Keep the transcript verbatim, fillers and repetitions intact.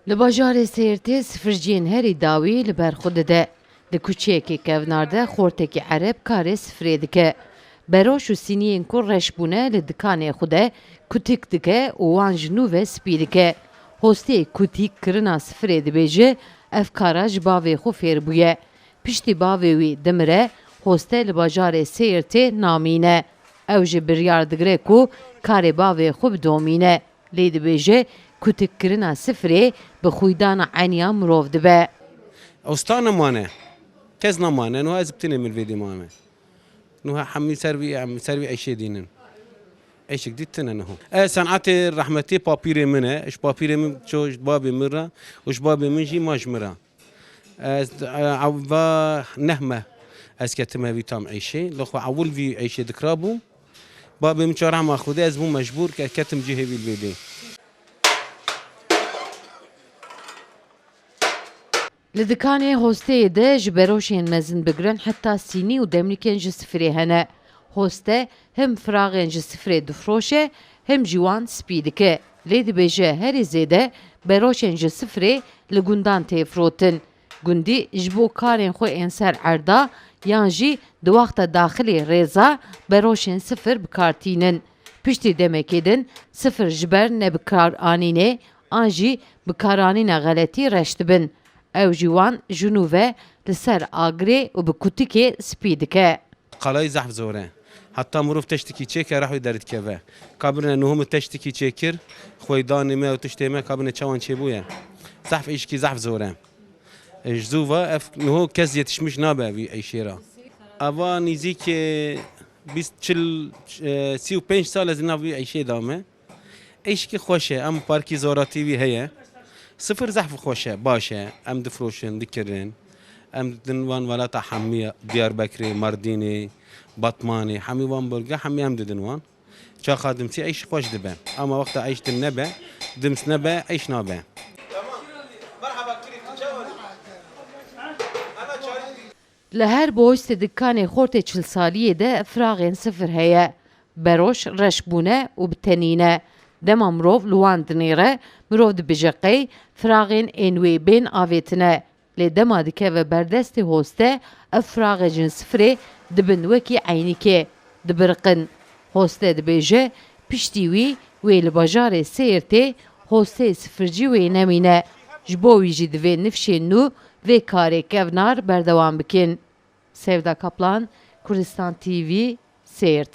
Li bajarê Sêrtê sifirciyên herî dawî li ber xwe dide. Di kuçeyekê kevnar de xortekî ereb karê sifirê dike. Beroş û sîniyên ku reş bûne li dikanê xwe de kutik dike û wan ji nû ve spî dike. Hosteyê kutîk kirina sifirê dibêje, ev kara ji bavê xwe fêr bûye. Piştî bavê wî dimire, hoste li bajarê Sêrtê namîne. Ew jî biryar digire ku karê bavê xwe bidomîne. Lê dibêje, kutikkirina sifirê bi xwîdana eniya mirov dibe. Usta nemane. Kes nemane. Nuha ez bi tinê min vêdî mame. Nuha hemî ser vî, em ser vî eşê dînin. Eşik dî tine niho. E, senetê rehmetî papîrê min e. Ji papîrê min ço ji babê min re û ji babê min jî ma ji min re. Ez, e, ev va neh meh ez ketime vî tam eyşê. Li xwe ewil vî eyşê dikirabûm. Babê min çarema Xwedê ez bûm mecbûr ke ketim cihê vî li vê dê. Li dikanê hosteyê de ji beroşên mezin bigirin heta sînî û demlîkên ji sifirê hene. Hoste him firaxên ji sifirê difroşe, him jî wan spî dike. Lê dibêje herî zêde beroşên ji sifirê li gundan tê firotin. Gundî ji bo karên xwe ên ser erda yan jî di wexta daxilê rêza beroşên sifir bi kar tînin. Piştî demekê din sifir ji ber nebikaranînê an jî bikaranîna xeletî reş dibin. Ew jî wan ji nû ve li ser agirê û bi kutikê spî dike. Qalayî zehf zor e. Heta mirov teştikî çêke, rehwê derdikeve. Ka birine niho min teştikî çêkir, xweydanê me û tiştê me ka birine çawan çêbûye. Zehf êşikî zehf zor e. E, ji zû ve ev niho kes yetişmiş nabe vî eyşê re. Ava nîzîkê bîst, çil, e, sî û pênc sal ez nav vî eyşê de me. Eşkî xweş e, em parkî zoratî wî heye. Sifir zehf xweş e, baş e. Em difroşin, dikirin. Em didin wan welata hemî Diyarbekirê, Mardînê, Batmanê, hemî wan bölge, hemî em didin wan. Çaxa dimsî eyş xweş dibe. Ama wexta eyş din nebe, dims nebe, eyş nabe. Li her boştê dikanê xortê çil saliyê de firaxên sifir heye. Beroş reş bûne û bi tenî ne. Dema mirov li wan dinêre, mirov dibêje qey firaxên ên wê bên avêtine. Lê dema dikeve ber destê hoste, ev firaxê jin sifirê dibin wekî eynîkê, dibiriqin. Hoste dibêje, piştî wî wê li bajarê Sêrtê hosteyê sifircî wê nemîne. Ji bo wî jî divê nifşên nû vê karê kevnar berdewam bikin. Sevda Kaplan, Kurdistan T V, Sêrt.